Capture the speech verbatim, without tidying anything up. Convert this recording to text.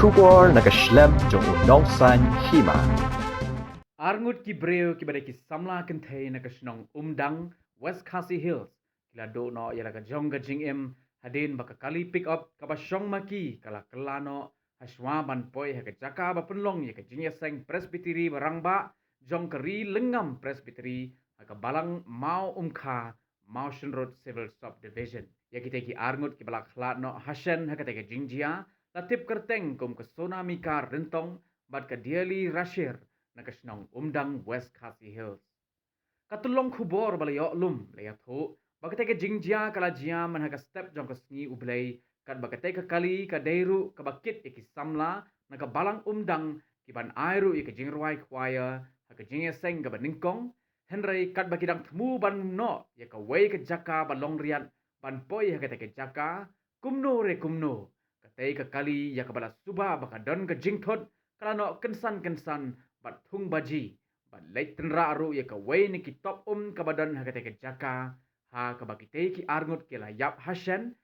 Khubor na ka shlem jong u nongsaiñ hima. Arngut ki briew kiba dei ki samla kynthei na ka shnong Umdang, West Khasi Hills, ki la duh noh ïa la ka jong ka jingim hadien ba ka kali pickup kaba shong ma ki ka la kylla noh hashwa ban poi ha ka jaka ba pynlong ïa ka jingïaseng Presbytery ba rangbah jong ka Ri Lyngngam Presbytery ha ka Balang Mawumkha, Mawshynrut Civil Subdivision. Ïa kitei ki arngut kiba la khlad noh hashen ha katei ka jingjia la tip kyrteng kum ka Sonamika Ryntong bad ka Diali Rashir na ka shnong Umdang, West Khasi Hills. Ka tyllong khubor ba la ïoh lum la ïathuh ba katei ka jingjia ka la jia man ha ka step jong ka sngi U Blei, katba katei ka kali ka dei ruh kaba kit ïa ki samla na ka Balang Umdang, ki ban ai ruh ïa ka jingrwai choir ha ka jingïaseng kaba nyngkong. Hynrei katba ki dang thmu ban noh ïa kawei ka jaka ba long riat ban poi ha katei ka jaka, kumno re kumno, katei ka kali ïa kaba la suba ba ka don ka jingthut ka la noh kynsan kynsan bad thung baji, bad leit tynrah ruh ïa kawei na ki top um kaba don ha katei ka jaka, ha kaba kitei ki arngut ki la ïap hashen